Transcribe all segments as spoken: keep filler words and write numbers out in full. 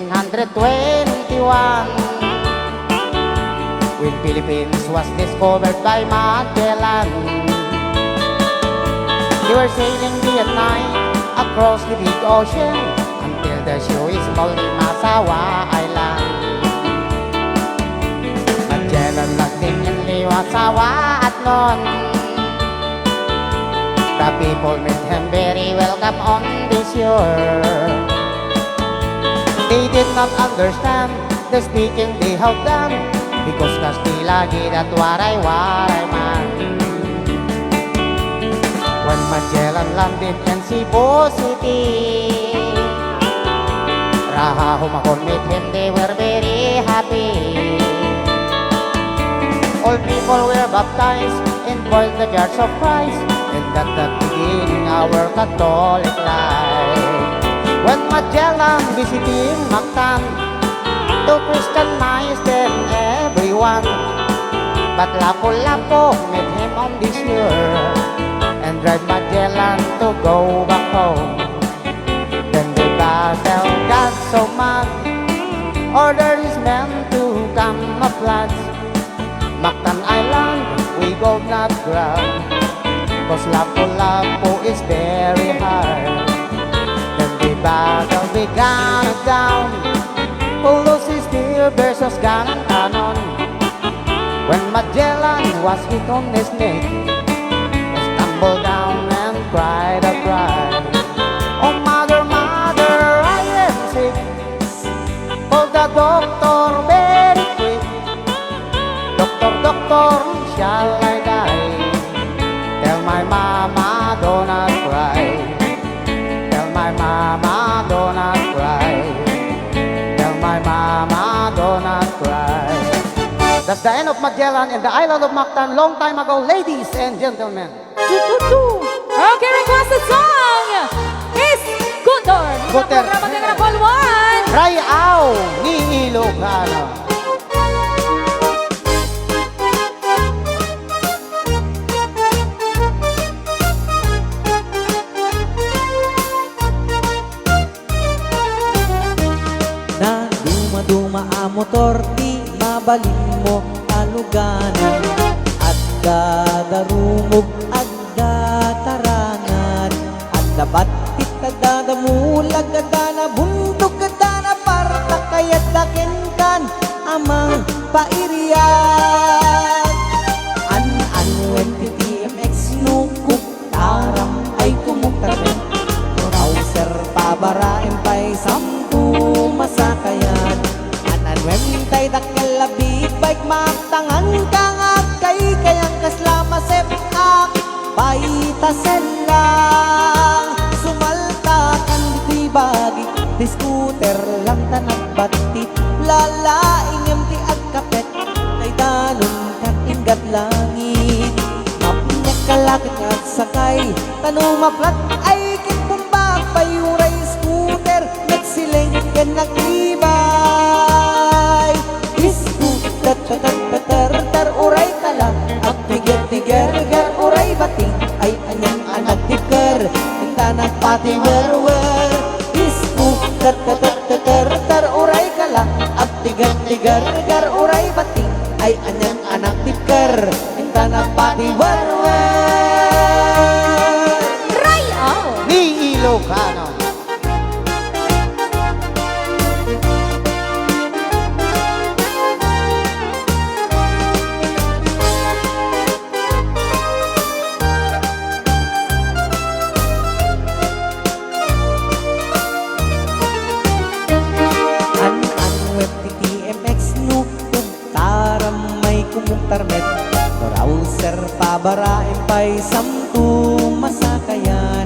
hundred twenty-one, when Philippines was discovered by Magellan. They were sailing day and night across the big ocean until the show is Masawa Island. Magellan landed in Liwasawa at noon. The people met him very welcome on the shore. They did not understand the speaking they have done, because Kastila gid a Waray-Waray man. When Magellan landed in Cebu City, Raha who met him, they were very happy. All people were baptized and boiled the church of Christ, and that the beginning our Catholic life. When Magellan visiting Mactan to Christianize them everyone, but Lapu-Lapu met him on the shore and drive Magellan to go back home. Then the battle got so mad, order his men to come a flood. Mactan Island, we go not grab, 'cause Lapu-Lapu is very hard. Then the battle began down, Polo Sister versus Gun Cannon. When Magellan was hit on his knee, he stumbled down and cried a cry. "Oh, mother, mother, I am sick. Call the doctor very quick. Doctor, doctor, shall I die? Tell my mama, do not cry. Tell my mama, do not cry. Tell my mama, do not cry." That's the end of Magellan and the Island of Mactan long time ago, ladies and gentlemen. Okay, requested song is Scooter. Scooter. Programa ng Rapol One. Ray-aw ni Ilocano. Nadumaduma a motor ti mabalinmo a luganan. Adda darumog, adda tarangan, adda battit, adda damulag, adda nabuntog, adda napartak, kayatda kenkan a mangpairiat. An-anuen ti T M X no kub- Taram ay kumuktaten, no Rouser pabaraen pay samto masakayan. An-anuem tay dakkel a big bike, maaptangan ka nga agkaykayan, kasla masep-ak pay ta sellang. Sumaltakan ditoy bagi, ti scooter lang ta nagbattit, lalaingem ti agkapet, tay danon kat inggat langit. Mapnek ka la ket nga agsakay, ta no maplat ay ket bumbag pay uray scooter, nagsileng ken nagtibay. Isku, tat, tat, tat, tat, tar, tar, uray kala, agtiger, tiger, ger, uray bating, ay anian a nagtibker, inta nagpatiwerwer. Isku, tat, tat, tat, tat, tar, tar, uray kala, agtiger, tiger, ger, uray bating, ay anian a nagtibker, inta nagpatiwerwer. Ray-aw ni Ilocano. An-anuem ti T M X no kub- Taram ay kumuktar met, no Rouser pabaraen pay samto masakayan.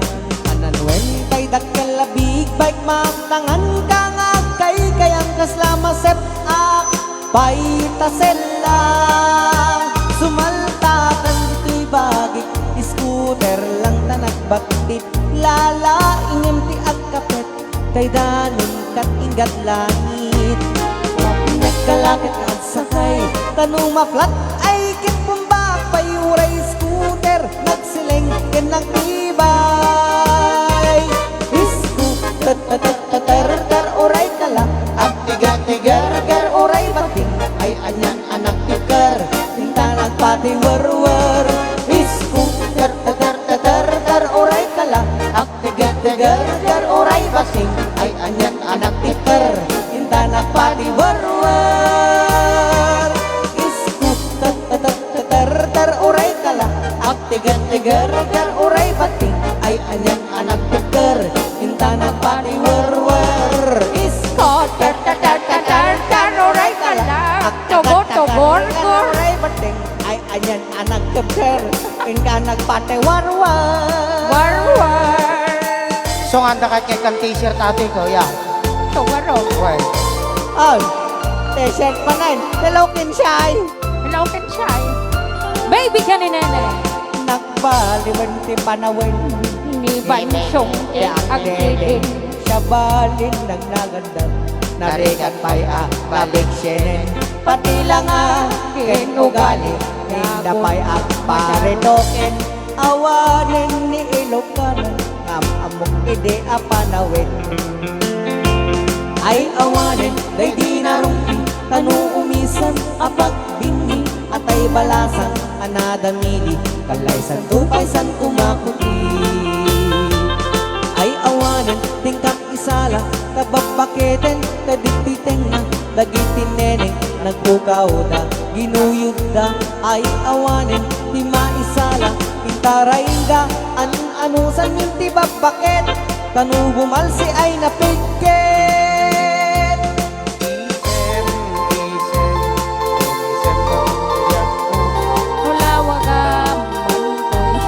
An-anuem tay dakkel a big bike, maaptangan ka nga agkaykayan, kasla masep-ak pay ta sellang. Sumaltakan ditoy bagik, scooter lang ta nagbattit, lalaingem ti agkapet, tay danon kat inggat langit. Mapnek ka la ket agsakay, ta no maplat ay ket bumbag pay uray scooter, nagsileng ken nagtibay. Isku, tat, tat, tat, tat, tar, tar, uray kala, ag, Ti warwar, isku, ter, ter, ter, ter, ter, ter, uray kala, ak, teger, teger, ter, uray bating, ay, anian a nagtipper, inta nagpati warwar. Isku, ter, ter, ter, ter, ter, ter, uray kala, ak, teger, teger, ter, uray bating, ay, anian a nagtipper, inta nagpati warwar. Isku, ter, ter, ter, ter, ter, ter, uray kala, ak, teger, teger, ter, uray bating, ay, anian a nagtipper, inta nagpati warwar. Warwar. So, nga, anda ka kay kan t-shirt, ate ko, ya. So, nga, ro. Well. Oh, t-shirt pa nan. Hello, Kinsay. Hello, Kinsay. Baby ka ni Nene. Nagbaliwen ti panawen. Ni Bansong ti agdedeng. Siya balin nagnagandan. Narigat pay a nabiksenen. Pati la nga ken ugali, inda pay agparitoken. Awanen ni Ilocano, ngam-ammok idi a panawen. Ay awanen, daydi narungpi, tano umisan a pagbinni, atay balasang a nadamili, kalaysan to pay san kumakuti. Ay awanen, tingkam isala, kababbaketen, kadagiti tengnga, dagiti neneng, nagpukawda, ginuyodda, ay awanen, ti maisala, intarayda, an-anusanmin ti babbaket, tano bumalsi ay napigket. Isem, isem, isem, isem, isem. Ulawagam, mantoy.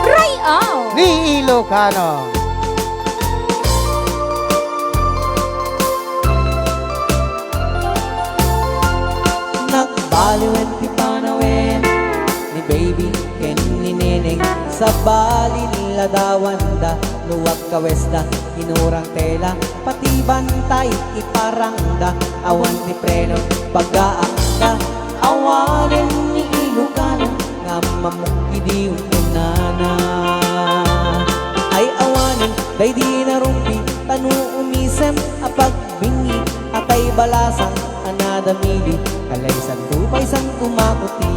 Ray-aw! Ni Ilocano. Nagbaliwen ti panawen ni Baby ken ni Neneng, sabali la dawanda, luwag kawesda, inurang tela, pati bantay iparangda, awan ti preno, pagaakda, awanen ni Ilocano, ngam-ammok idi kunkunana. Ay awanen, daydi narungpi, tano umisem a pagbinni, atay balasang a nadamili, kalaysan to pay san kumakuti.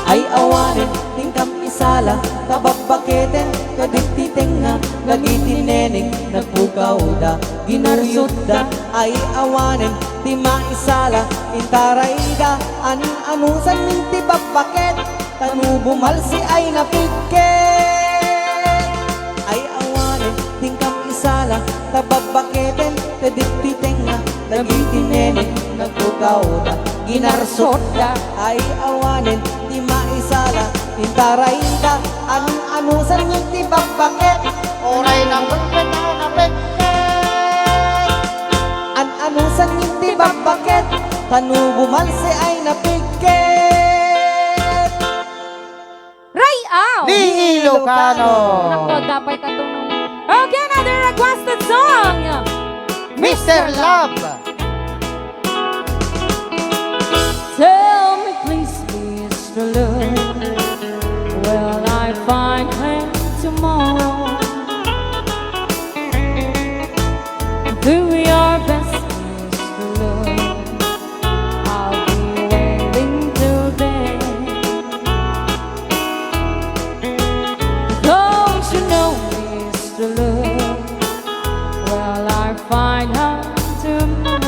Ay awanen, tingkam isala, kababbaketen, kadagiti tengnga, dagiti neneng, nagpukawda, ginuyodda, ay awanen, ti maisala, intarayda, an-anusanmin ti babbaket, tano bumalsi ay napigket. Ay awanen, tingkam isala, ta babbaketen, kadagiti tengnga, dagiti neneng, nagpukawda, ginarsotda. Ay awanen, ti maisala, intarayda, an-anusanmin ti babbaket. Uray nabulbet a napigket. An-anusanmin ti babbaket, tano bumalsi ay napigket. Ray-aw! Ni Ilocano. Nako, dapat katunog. Okay, another requested song. Mister Love. Tell me please, Mister Love, will I find him tomorrow? Do your best, Mister Love, I'll be waiting today. Don't you know, Mister Love, will I find her tomorrow?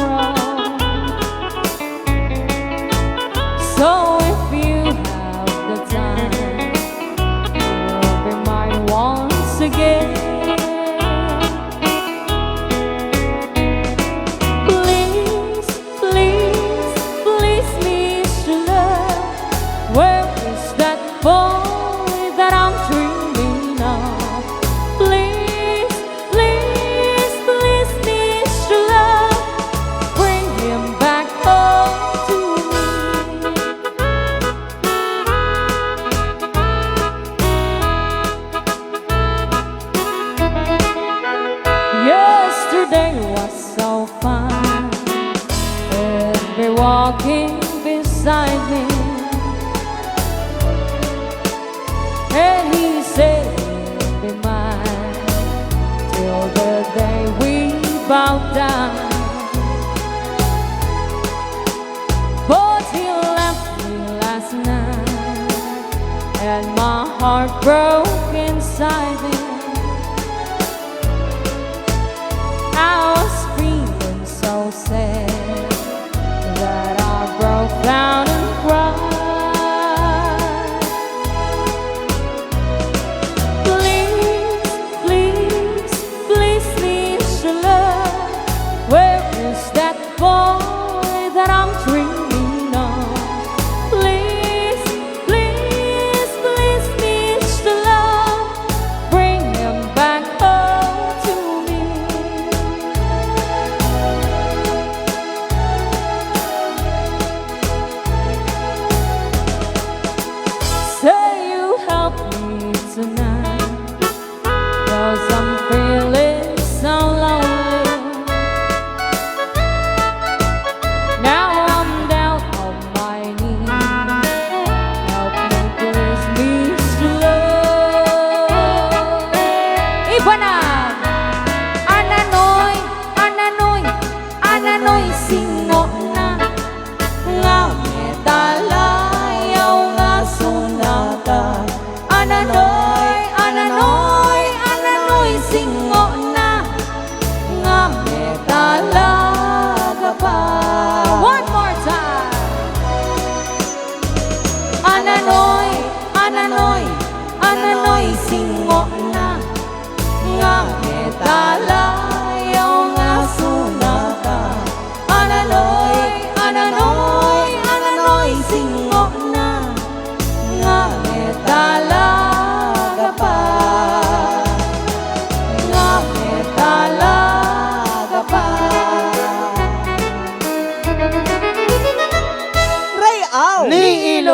So if you have the time, you'll be mine once again. Please, please, please, Mister Love, where is that boy that I'm dreaming of? Please, please, please, Mister Love, bring him back home to me. Yesterday was so fine, and be walking beside me. And he said, "Be mine till the day we bow down."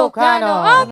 Ilocano.